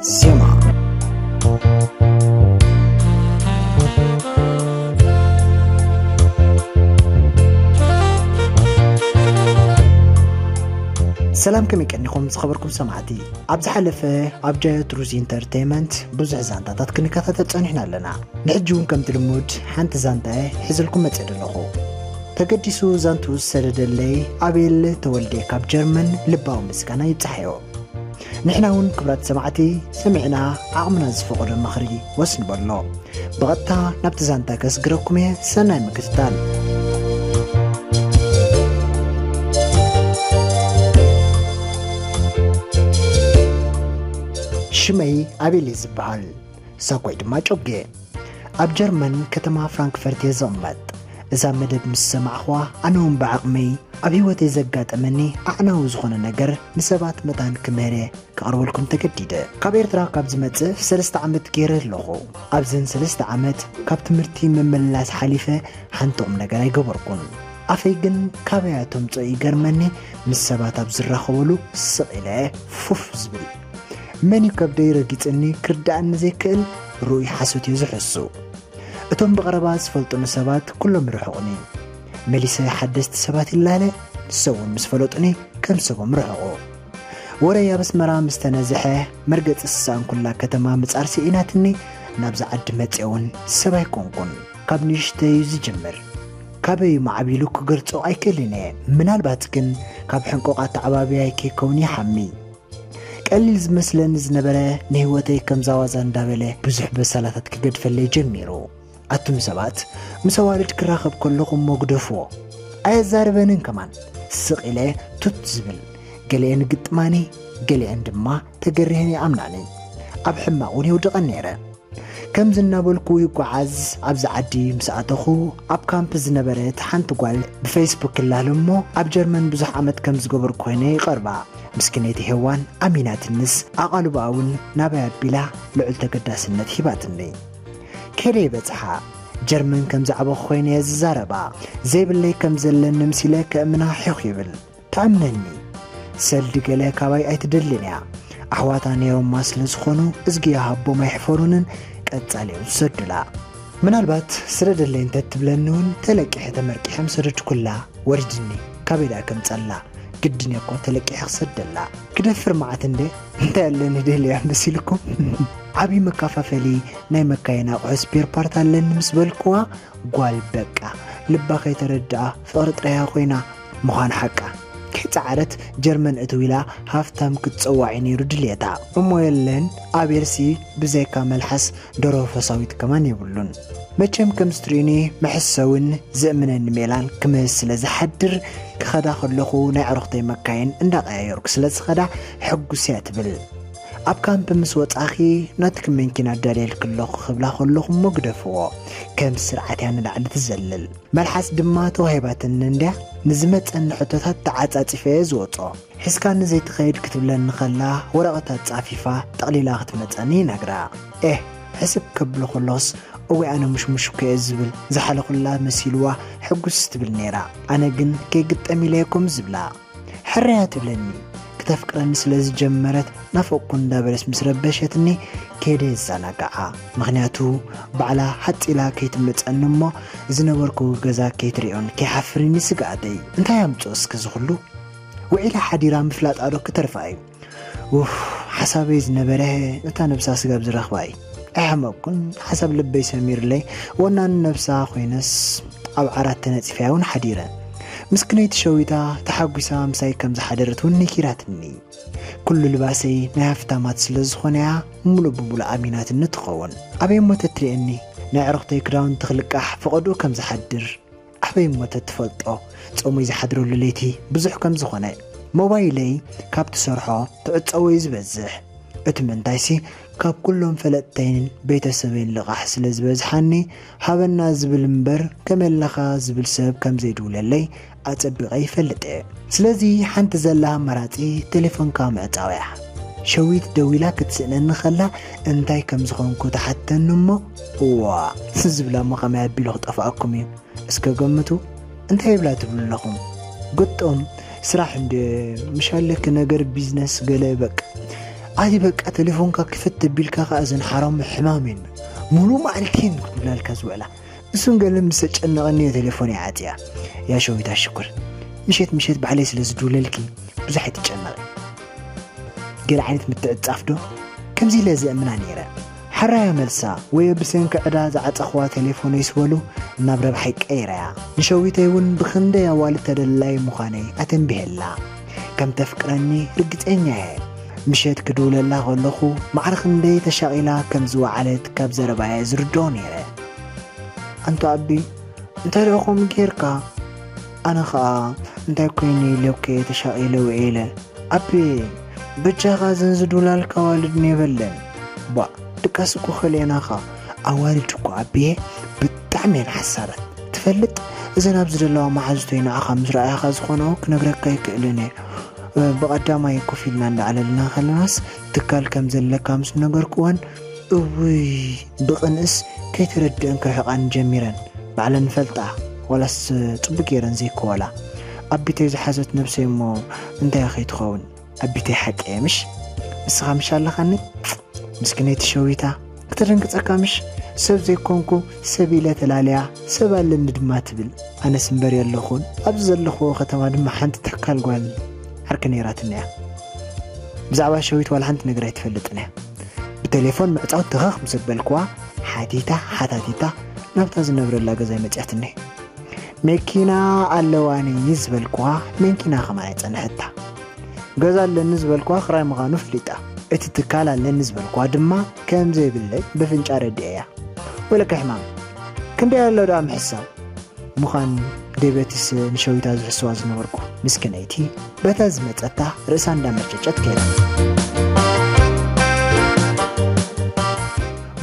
ዜማ። ሰላም፣ ከመይ ቀኒኹም ዝኸበርኩም ሰማዕቲ? ኣብ ዝሓለፈ ኣብ ጃዮ ትሩዝ ኢንተርቴይመንት ብዙሕ ዛንታታት ክንከታተል ጸኒሕና ኣለና። ንሕጂ እውን ከምቲ ልሙድ ሓንቲ ዛንታ እየ ሒዘልኩም መጽእ ኣለኹ። ተገዲሱ ዛንትኡ ዝሰደደለይ ኣቤል ተወልደ ካብ ጀርመን ልባዊ ምስጋና ይብጻሕዮ። ንሕና እውን ክብራት ሰማዕቲ ሰሚዕና ዓቕምና ዝፈቐዶ ምኽሪ ወስ ንበሎ። ብቐጥታ ናብቲ ዛንታ ከስግረኩም እየ። ሰናይ ምክትታል። ሽመይ ኣቤል እየ ዝበሃል። ሳጓይ ድማ ጮጌ። ኣብ ጀርመን ከተማ ፍራንክፈርት እየ ዝቕመጥ። እዛ መደብ ምስ ሰማዕኽዋ፣ ኣነ እውን ብዓቕመይ ኣብ ህይወተይ ዘጋጠመኒ ኣዕናዊ ዝኾነ ነገር ንሰባት መታን ክምህር እየ ክቐርበልኩም ተገዲደ። ካብ ኤርትራ ካብ ዝመጽእ ሰለስተ ዓመት ገይረ ኣለኹ። ኣብዘን ሰለስተ ዓመት ካብ ትምህርቲ ምምልላስ ሓሊፈ ሓንቲ ቁም ነገር ኣይገበርኩን። ኣፈይ ግን ካበይ ኣተምጽኦ ይገርመኒ፣ ምስ ሰባት ኣብ ዝራኸበሉ ስቕ ኢለ ፉፍ ዝብል። መን እዩ ከብደይ ረጊጽኒ ክርድኣኒ ዘይክእል ርኡይ ሓሶት እየ ዝሕሱ። እቶም ብቐረባ ዝፈልጡኒ ሰባት ኩሎም ይርሕቑኒ። መሊሰ ሓደስቲ ሰባት ይላለ፣ ንሶም እውን ምስ ፈለጡኒ ከም ሰቦም ርሕቑ። ወረይ ኣብ ኣስመራ ምስ ተነዝሐ፣ መርገጺ ዝሰኣንኩላ ከተማ ምጻር ስኢናትኒ፣ ናብዛ ዓዲ መጽየ እውን ሰብ ኣይኮንኩን። ካብ ንእሽተይ እዩ ዝጅምር። ካበይ እዩ ማዕቢሉ ክገልጾ ኣይክእልን እየ። ምናልባት ግን ካብ ሕንቆቕ ኣተዓባብያይ ከይከውን ይሓሚ። ቀሊል ዝመስለኒ ዝነበረ ንህይወተይ ከምዛ ዋዛ እንዳበለ ብዙሕ በሰላታት ክገድፈለይ ጀሚሩ። ኣቱም ሰባት፣ ምስ ኣዋልድ ክራኸብ ከለኹ እሞ ግደፍዎ። ኣየዛርበንን ከማን። ስቕ ኢለ ቱት ዝብል። ገሊአን ግጥማኒ፣ ገሊአን ድማ ተገሪሀን ይኣምናኒ። ኣብ ሕማቕ እውን የውድቐን ነይረ። ከምዚ እናበልኩ ይጓዓዝ። ኣብዚ ዓዲ ምስ ኣተኹ፣ ኣብ ካምፕ ዝነበረት ሓንቲ ጓል ብፌስቡክ ክላለ እሞ፣ ኣብ ጀርመን ብዙሕ ዓመት ከም ዝገበርኩ ኮይነ ይቐርባ። ምስኪነይቲ ሄዋን ኣሚናትንስ፣ ኣቓልቦኣ እውን ናባይ ኣቢላ ልዑል ተገዳስነት ሂባትኒ። ከደ ይበጽሓ፣ ጀርመን ከም ዝዓበኹ ኮይነ እየ ዝዛረባ። ዘይብለይ ከም ዘለኒ ምሲለ ከእምና ሒኽ ይብል። ትኣምነኒ። ሰልዲ ገለ ካባይ ኣይትደልን እያ። ኣሕዋታ ነይሮማ ስለ ዝኾኑ፣ እዝጊ ይሃቦም ኣይሕፈሩንን፣ ቀጻሊ እዮም ዝሰዱላ። ምናልባት ስደደለይ እንተ ትብለኒ እውን፣ ተለቂሐ ተመርቂሐ ምሰደድኩላ። ወሪድኒ፣ ካበይ ደኣ ከምጸላ? ግድን እየ እኮ ተለቂሐ ክሰደላ። ክደፍር መዓት እንደ፣ እንታይ ኣለኒ ደልያ መሲልኩም? ዓብዪ መከፋፈሊ ናይ መካይን ኣቑሑ ስፔር ፓርት ኣለኒ ምስ በልክዋ፣ ጓል በቃ ልባ ከይተረድኣ ፍቕሪ ጥራያ ኮይና ምዃን ሓቃ። ከይጸዓረት ጀርመን እትው ኢላ ሃፍታም ክትጸዋዕ እዩ ነይሩ ድልየታ። እሞ የለን፣ ኣቤልሲ ብዘይካ መልሓስ ደርሆ ፈሳዊት ከማን የብሉን። መቸም ከም ዝትርእዩኒ መሐሰውን ዝእምነኒ ሜላን ክምህዝ ስለ ዝሓድር፣ ክኸዳ ከለኹ ናይ ዕሩኽተይ መካይን እንዳቐያየርኩ ስለ ዝኸዳ ሕጉስ እያ ትብል። ኣብ ካምፕ ምስ ወጻኺ ናትኪ መንኪና ኣዳልየልኪ ኣለኹ ክብላ ከለኹ እሞ ግደፍዎ። ከም ስርዓት እያ ንላዕሊ ትዘልል። መልሓስ ድማ ተዋሂባትኒ እንድያ፣ ንዝመጸኒ ሕቶታት ተዓጻጺፈ እየ ዝወጾ። ሒዝካኒ ዘይትኸይድ ክትብለኒ ከላ፣ ወረቐት ኣጻፊፋ ጠቕሊላ ክትመጸኒ ይነግራ። ኤህ፣ ሕስብ ከብሎ ከሎስ፣ እወ ኣነ ሙሽሙሽ እኮ እየ ዝብል፣ ዝሓለኹላ መሲልዋ ሕጉስ ትብል ነይራ። ኣነ ግን ከይግጠም ኢለ እየ ከምኡ ዝብላ። ሕርያ ትብለኒ። ክተፍቅረኒ ስለ ዝጀመረት፣ ናፈቕኩ እንዳበለስ ምስ ረበሸትኒ፣ ከይደ የዘናግዓ። ምኽንያቱ፣ ባዕላ ሃጽ ኢላ ከይትምጸኒ እሞ፣ ዝነበርኩ ገዛ ከይትርእዮን ከይሓፍርን እዩ ስግኣተይ። እንታይ ኣምጽኦ እስከ እዚ ኩሉ? ውዒላ ሓዲራ ምፍላጣ ዶ ክተርፋ እዩ? ኡፍ፣ ሓሳበይ ዝነበረ ነታ ነብሳ ስጋብ ዝረኽባ እዩ። ኣይሓመቕኩን፣ ሓሳብ ልበይ ሰሚሩለይ፣ ወናኒ ነብሳ ኮይነስ ኣብ ዓራት ተነጺፈያ እውን ሓዲረ። ምስክነይቲ ሸዊታ ተሓጒሳ ምሳይ ከም ዝሓደረት እውን ነጊራትኒ። ኩሉ ልባሰይ ናይ ሃፍታማት ስለ ዝኾነ እያ ምሉእ ብምሉእ ኣሚናትኒ ትኸውን። ኣበይ እሞ ተትርእየኒ? ናይ ዕሩኽተይ ክዳውንቲ ክልቃሕ ፈቐድኡ ከም ዝሓድር። ኣበይ እሞ ተትፈልጦ ጾመይ ዝሓድረሉ ለይቲ ብዙሕ ከም ዝኾነ። ሞባይለይ ካብ ትሰርሖ ትዕጸዎ እዩ ዝበዝሕ። እቲ ምንታይሲ ካብ ኩሎም ፈለጥተይን ቤተሰበይን ልቓሕ ስለ ዝበዝሓኒ፣ ሃበና ዝብል እምበር ከመይ ኣለኻ ዝብል ሰብ ከም ዘይድውለለይ ኣጸቢቐ ይፈልጥ እየ። ስለዚ ሓንቲ ዘላ ኣማራጺ ቴሌፎንካ ምዕጻው እያ። ሸዊት ደዊላ ክትስእነኒ ከላ እንታይ ከም ዝኾንኩ ትሓተኒ እሞ፣ እዋ፣ ዝብላ እሞ ከመይ ኣቢሉ ክጠፍኣኩም እዩ። እስከ ገምቱ፣ እንታይ ይብላ ትብሉ ኣለኹም? ግጦም ስራሕ እንደ ምሽ ኣለኪ ነገር ቢዝነስ ገለ በቃ። ኣቲ በቃ ቴሌፎንካ ክፍት ተቢልካ ከኣ እዘን ሓራሙ ሕማም እየን። ሙሉ መዓልቲ እየን ክድውላልካ ዝውዕላ። እሱን ገለ ምስ ተጨነቐኒ እየ ቴሌፎን ይዓጽያ። ያ ሸዊታ ሽኩር፣ ምሸት ምሸት ባዕለይ ስለ ዝድውለልኪ ብዙሕ ኣይትጨነቒ። ገለ ዓይነት ምትዕጻፍ ዶ? ከምዚ ኢለ ዘእምና ነይረ። ሓራያ መልሳ፣ ወይ ብሰንኪ ዕዳ ዝዓጸኽዋ ቴሌፎነይ ዝበሉ ናብ ረብሓይ ቀይረያ። ንሸዊተይ እውን ብኽንደይ ኣዋልድ ተደላይ ምዃነይ ኣተንቢሀላ። ከም ተፍቅረኒ ርግጸኛ እየ። ምሸት ክድውለላ ከለኹ ማዕረ ክንደይ ተሻቒላ ከም ዝወዓለት ካብ ዘረባየ ዝርድኦ ነይረ። ኣንታ ኣቢ፣ እንታይ ደኣ ከምኡ ጌርካ? ኣነ ኸኣ እንታይ ኮይነ ኢለኩ እየ ተሻቒለ ውዒለ። ኣቢ፣ በጃኻ እዘን ዝድውላልካ ኣዋልድ የብለን። ቧእ፣ ድቃስ እኮ ከሊእናኻ። ኣዋልድ እኮ ኣቢየ ብጣዕሚ እየን ሓሳዳት። ትፈልጥ፣ እዘን ኣብዚ ዘለዋ መሓዙተይ ንዓኻ ምስ ረኣያኻ ዝኾነኦ ክነግረካ ኣይክእልን እየ። ብቐዳማይ ኮፍ ኢልና እንዳዕለልና ከለናስ ትካል ከም ዘለካ ምስ ነገርኩወን፣ እውይ፣ ብቕንእስ ከይተረድአን ክርሕቓን ጀሚረን። ባዕለን ፈልጣ፣ ዋላስ ጽቡቅ ገይረን ዘይከወላ። ኣቢተይ ዝሓዘት ነብሰይ እሞ እንታይ ከይትኸውን? ኣቢተይ ሓቂ እየ ምሽ? ንስኻ ምሽ ኣለኻኒ? ምስኪነይቲ ሸዊታ፣ ክተደንግጸካ ምሽ? ሰብ ዘይኮንኩ ሰብ ኢለ ተላልያ፣ ሰብ ኣለኒ ድማ ትብል። ኣነስ እምበር የለኹን። ኣብዚ ዘለኽዎ ከተማ ድማ ሓንቲ ተካል ጓል ዓርኪ ነይራትኒ እያ። ብዛዕባ ሸዊት ዋላ ሓንቲ ነገር ኣይትፈልጥን እያ። ብቴሌፎን ምዕጻው ተኸኽ ምስ በልክዋ፣ ሓቲታ ሓታቲታ ናብታ ዝነብረላ ገዛ መጽያትኒ። መኪና ኣለዋኒ ዝበልክዋ፣ መኪና ከማን ኣይጸንሐታ። ገዛ ኣለኒ ዝበልክዋ ክራይ ምዃኑ ፍሊጣ። እቲ ትካል ኣለኒ ዝበልክዋ ድማ ከም ዘይብለይ በፍንጫ ረዲኤያ። ወለካ ሕማም፣ ክንደይ ኣሎ ደኣ ምሕሳብ? ምዃን ደይ በትስ ንሸዊታ ዝሕስዋ ዝነበርኩ ምስኪነይቲ፣ በታ ዝመጸታ ርእሳ እንዳመጨጨት ከይዳ።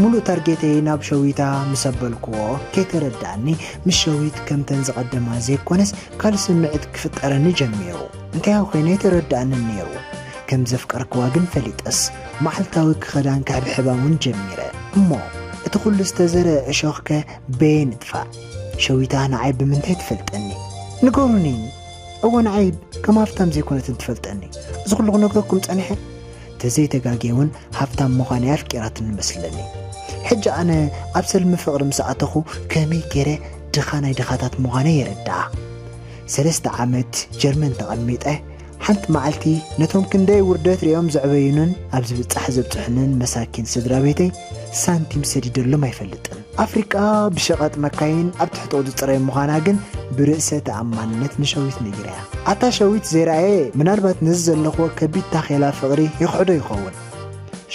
ሙሉእ ታርጌተይ ናብ ሸዊታ ምስ ኣበልክዎ፣ ከይተረድኣኒ፣ ምስ ሸዊት ከምተን ዝቐደማ ዘይኮነስ ካልእ ስምዒት ክፍጠረኒ ጀሚሩ። እንታይ ኮይነ ኣይተረድኣንን ነይሩ። ከም ዘፍቀርክዋ ግን ፈሊጠስ፣ መዓልታዊ ክኸዳን ክሕብሕባን እውን ጀሚረ። እሞ እቲ ኩሉ ዝተዘረ እሾኽከ በየን እጥፋእ? ሸዊታ ንዓይ ብምንታይ ትፈልጠኒ? ንገሩኒ። እወ፣ ንዓይ ከም ሃፍታም ዘይኮነትን ትፈልጠኒ። እዚ ኩሉ ክነግረኩም ጸኒሐ? ተዘይተጋግየ እውን ሃፍታም ምዃነይ ኣፍቂራትኒ መስለኒ። ሕጂ ኣነ ኣብ ሰልሚ ፍቕሪ ምስ ኣተኹ ከመይ ገይረ ድኻ ናይ ድኻታት ምዃነይ የረድኣ። ሰለስተ ዓመት ጀርመን ተቐሚጠ፣ ሓንቲ መዓልቲ ነቶም ክንደይ ውርደት ሪኦም ዘዕበዩንን ኣብ ዝብጻሕ ዘብጽሑንን መሳኪን ስድራ ቤተይ ሳንቲም ሰዲደሎም ኣይፈልጥን። ኣፍሪቃ ብሸቐጥ መካይን ኣብ ትሕቲ ቁጽጽረይ ምዃና ግን ብርእሰ ተኣማንነት ንሸዊት ነጊረያ። ኣታ ሸዊት ዘይረኣየ ምናልባት ነዚ ዘለኽዎ ከቢድ ታኼላ ፍቕሪ ይኽሕዶ ይኸውን።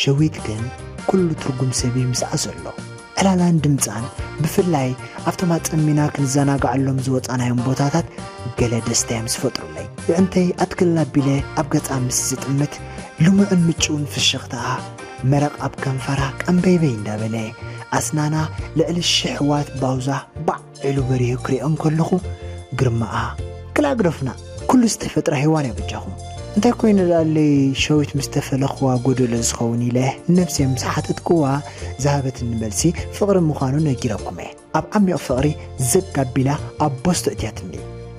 ሸዊት ግን ኩሉ ትርጉም ሰብ እዩ ምስኣ ዘሎ። ዕላላን ድምጻን፣ ብፍላይ ኣብቶም ኣጸሚና ክንዘናግዓሎም ዝወጻናዮም ቦታታት፣ ገለ ደስታ እዮም ዝፈጥሩለይ። የዕንተይ ኣትክል ኣቢለ ኣብ ገጻ ምስ ዝጥምት፣ ልሙዕን ምጭውን ፍሽኽታኣ፣ መረቕ ኣብ ከንፈራ ቀንበይበይ እንዳበለ፣ ኣስናና ልዕሊ ሽሕ ዋት ባውዛ ባዕ ኢሉ በሪሁ ክሪኦ እንከለኹ፣ ግርማኣ፣ ክላእ ግደፉና፣ ኩሉ ዝተፈጥረ ሄዋን እያ በጃኹም። እንታይ ኮይኑ ደኣለይ ሸዊት ምስ ተፈለኽዋ ጎደሎ ዝኸውን ኢለ ንነብሰይ ምስ ሓተትክዋ፣ ዝሃበትኒ መልሲ ፍቕሪ ምዃኑ ነጊረኩም እየ። ኣብ ዓሚቕ ፍቕሪ ዘግ ኣቢላ ኣብ ቦስቶ እትያትኒ።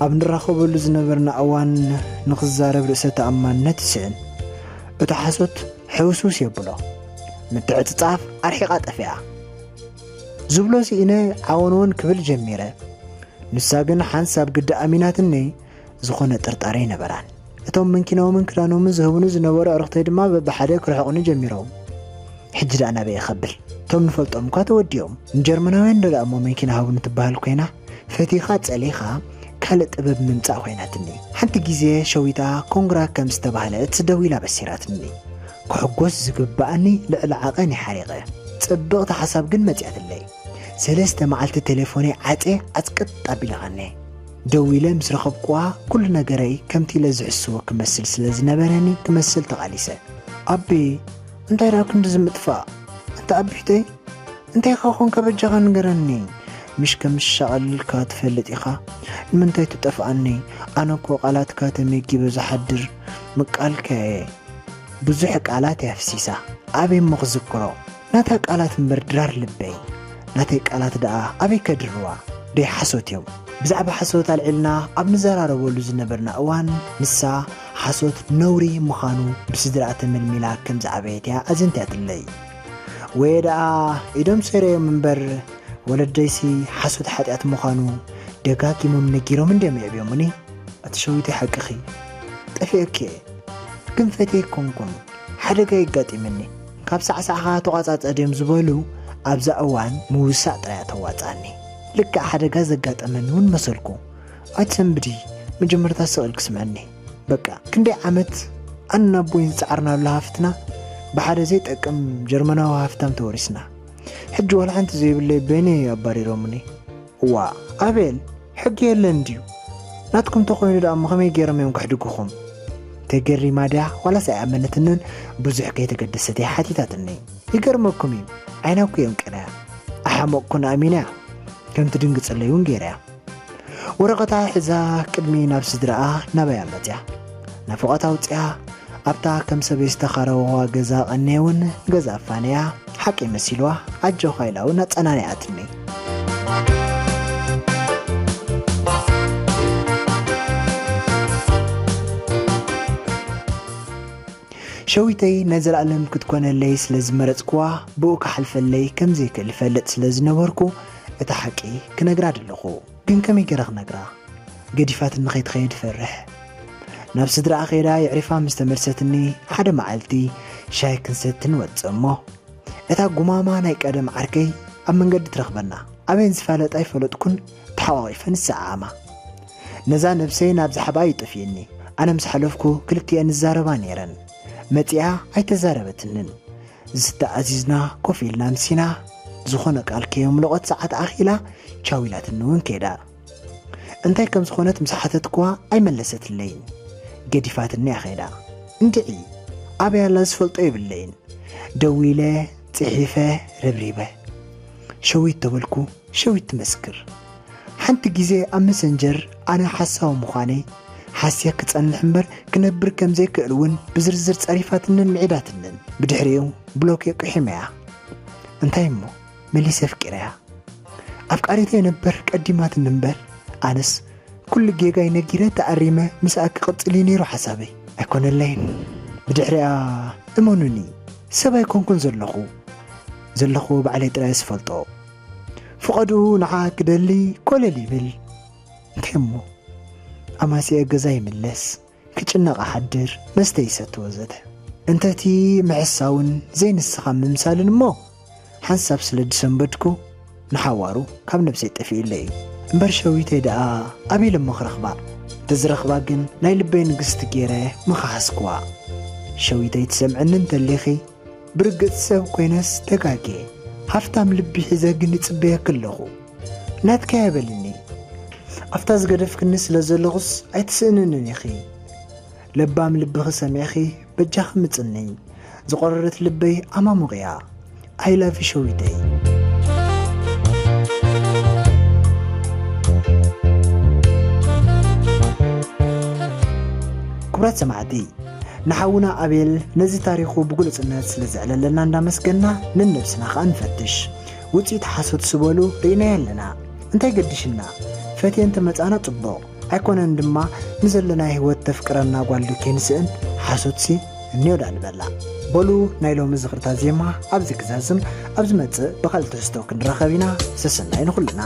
ኣብ ንራኸበሉ ዝነበርና እዋን ንኽዛረብ ርእሰ ተኣማንነት ይስእን። እቲ ሓሶት ሕውስውስ የብሎ። ምትዕጽጻፍ ኣርሒቓ ጠፊኣ። ዝብሎ ስኢነ ዓወንወን ክብል ጀሚረ። ንሳ ግን ሓንሳብ ግዲ ኣሚናትኒ፣ ዝኾነ ጥርጣረ ኣይነበራን። እቶም መንኪናኦምን ክዳኖምን ዝህቡኒ ዝነበሩ ኣዕሩኽተይ ድማ በብሓደ ክርሕቑኒ ጀሚሮም። ሕጂ ደኣ ናበይ እኸብል? እቶም ንፈልጦም እኳ ተወዲኦም። ንጀርመናውያን ዶ ደኣ እሞ መንኪና ሃቡኒ ትበሃል ኮይና፣ ፈቲኻ ጸሊኻ ካልእ ጥበብ ምምጻእ ኮይናትኒ። ሓንቲ ግዜ ሸዊታ ኮንግራ ከም ዝተባህለት ደዊላ በሲራትኒ። ክሕጎስ ዝግብኣኒ ልዕሊ ዓቐን ይሓሪቐ። ጽብቕቲ ሓሳብ ግን መጺኣትለይ። ሰለስተ መዓልቲ ቴሌፎነይ ዓጼ ዓጽቅጥ ኣቢልኻኒ። ደዊለ ምስ ረኸብኩዋ ኩሉ ነገረይ ከምቲ ኢለ ዝሕስቦ ክመስል ስለ ዝነበረኒ ክመስል ተቓሊሰ። ኣቢ፣ እንታይ ደኣ ክንዲ ዝምጥፋእ? ኣንታ ኣቢሕተይ፣ እንታይ ኢኻ ኾንካ በጃኻ ንገረኒ። ምሽ ከም ዝሻቐልልካ ትፈልጥ ኢኻ። ንምንታይ ትጠፍኣኒ? ኣነ እኮ ቃላትካ ተመጊበ ዝሓድር ምቃልካ እየ። ብዙሕ ቃላት እያ ኣፍሲሳ። ኣበይ እሞ ክዝክሮ? ናታ ቃላት እምበር ድራር ልበይ። ናተይ ቃላት ደኣ ኣበይ ከድርዋ? ደይ ሓሶት እዮም። ብዛዕባ ሓሶት ኣልዒልና ኣብ ንዘራረበሉ ዝነበርና እዋን፣ ንሳ ሓሶት ነውሪ ምዃኑ ብስድራኣ ተመልሚላ ከም ዝዓበየት እያ ኣዘንትያትለይ። ወይ ደኣ ኢዶም ሰይረዮም እምበር፣ ወለደይሲ ሓሶት ሓጢኣት ምዃኑ ደጋጊሞም ነጊሮም እንድዮም የዕብዮምኒ። ኣቲ ሸዊተይ፣ ሓቅኺ፣ ጠፊኤኪ እየ። ግን ፈትየ ኣይኮንኩን፣ ሓደጋ የጋጢመኒ። ካብ ሳዕሳዕኻ ተቋጻጸ ድዮም ዝበሉ፣ ኣብዛ እዋን ምውሳእ ጥራይ እያ ተዋጽኣኒ። ልክዕ ሓደጋ ዘጋጠመኒ እውን መሰልኩ። ኣይትሰንብዲ፣ መጀመርታ ስቕ ኢልኪ ስምዕኒ። በቃ፣ ክንደይ ዓመት ኣነን ኣቦይን ዝጸዓርናሉ ሃፍትና ብሓደ ዘይጠቅም ጀርመናዊ ሃፍታም ተወሪስና። ሕጂ ዋላ ሓንቲ ዘይብለይ በይነይ ኣባሪሮምኒ። እዋ፣ ኣቤል፣ ሕጊ የለን ድዩ? ናትኩም ተኾይኑ ደኣ እሞ ከመይ ገይሮም እዮም ከሕድጉኹም? ተገሪማ ድያ ዋላስ ኣይኣመነትንን ብዙሕ ከይተገደሰት እያ ሓቲታትኒ። ይገርመኩም እዩ፣ ዓይና እኮ እዮም ቀንያ። ኣይሓመቕኩን ኣሚና እያ። ከም ትድንግጸለይ እውን ገይራ እያ። ወረቐታ ሒዛ ቅድሚ ናብ ስድራኣ ናባይ ኣመጽያ። ናፍቖት ኣውጽያ ኣብታ ከም ሰበይ ዝተኻረወዋ ገዛ ቀንየ እውን ገዛ ኣፋንያ ሓቂ መሲልዋ ኣጆኻ ኢላ እውን ኣጸናኒዓትኒ። ሸዊተይ ናይ ዘለኣለም ክትኮነለይ ስለ ዝመረጽክዋ፣ ብኡ ክሓልፈለይ ከም ዘይክእል እፈልጥ ስለ ዝነበርኩ፣ እታ ሓቂ ክነግራ ደለኹ። ግን ከመይ ገይረ ክነግራ? ገዲፋትኒ ከይትኸይድ እፈርሕ። ናብ ስድራኣ ከይዳ የዕሪፋ ምስ ተመልሰትኒ፣ ሓደ መዓልቲ ሻሂ ክንሰቲ ንወጽእ እሞ፣ እታ ጉማማ ናይ ቀደም ዓርከይ ኣብ መንገዲ ትረኽበና። ኣበይን ዝፋለጣ ኣይፈለጥኩን፣ ተሓቋቒፈን ንሰዓዓማ። ነዛ ነብሰይ ናብ ዝሓባ ይጥፍእኒ። ኣነ ምስ ሓለፍኩ ክልቲኤን ይዛረባ ነይረን። መጺኣ ኣይተዛረበትንን። ዝስተ ኣዚዝና ኮፍ ኢልና ምሲና፣ ዝኾነ ቃል ከየምለቖት ሰዓት ኣኺላ ቻው ኢላትኒ እውን ከይዳ። እንታይ ከም ዝኾነት ምስ ሓተትክዋ ኣይመለሰትለይን። ገዲፋትኒ እያ ከይዳ። እንድዒ ኣበይ ኣላ ዝፈልጦ የብለይን። ደዊለ፣ ጽሒፈ፣ ረብሪበ። ሸዊት ተበልኩ፣ ሸዊት ትመስክር። ሓንቲ ግዜ ኣብ መሰንጀር ኣነ ሓሳዊ ምዃነይ ሓስየ ክጸንሕ እምበር ክነብር ከም ዘይክእል እውን ብዝርዝር ጸሪፋትንን ምዒዳትንን። ብድሕሪኡ ብሎክ የቁሒመያ። እንታይ እሞ መሊሰ ኣፍቂረያ። ኣፍቃሪተይ ነበር ቀዲማትኒ እምበር ኣነስ ኩሉ ጌጋይ ነጊረ ተኣሪመ ምስኣ ክቕጽል እዩ ነይሩ ሓሳበይ። ኣይኮነለይን። ብድሕሪኣ እመኑኒ ሰብ ኣይኮንኩን ዘለኹ። ዘለኹ ባዕለይ ጥራይ ዝፈልጦ። ፍቐድኡ ንዓ ክደሊ ኮለል ይብል። እንታይ እሞ ኣማሲአ ገዛ ይምለስ፣ ክጭነቕ ኣሓድር፣ መስተ ይሰቲ ወዘተ። እንተቲ ምሕሳውን ዘይንስኻ ምምሳልን እሞ ሓንሳብ ስለ ዝሰንበድኩ ንሓዋሩ ካብ ነብሰይ ጠፊኡለይ እዩ። እምበር ሸዊተይ ደኣ ኣበይ ኢለ እሞ ክረኽባ? እንተዝረኽባ ግን ናይ ልበይ ንግስቲ ገይረ ምኸሓስክዋ። ሸዊተይ ትሰምዕኒ እንተሊኺ ብርግጽ ሰብ ኮይነስ ተጋግየ። ሃፍታም ልቢ ሒዘ ግን ይጽበየኪ ኣለኹ። ናትካ እያ በልኒ። ኣብታ ዝገደፍክኒ ስለ ዘለኹስ ኣይትስእንንን ኢኺ። ለባም ልብኺ ሰሚዕኺ በጃኺ ምጽንኒ። ዝቖረረት ልበይ ኣማሙቕያ። I love you ሸዊተይ። ክቡራት ሰማዕቲ፣ ንሓውና ኣቤል ነዚ ታሪኹ ብግሉጽነት ስለ ዘዕለለና እንዳመስገንና፣ ነነብስና ኸኣ ንፈትሽ። ውጽኢት ሓሶት ስበሉ ርኢናዮ ኣለና። እንታይ ገድሽና? ፈትየን ተመጻና ጽቡቕ። ኣይኮነን ድማ ንዘለና ህይወት ተፍቅረና ጓል ዶ ከይንስእን ሓሶትሲ እኒዮ ዳ ንበላ። በሉ ናይ ሎሚ ዝኽርታ ዜማ ኣብዚ ክዛዝም፣ ኣብ ዝመጽእ ብኻልእ ትሕዝቶ ክንራኸብ ኢና። ሰሰናዩ ንኹልና።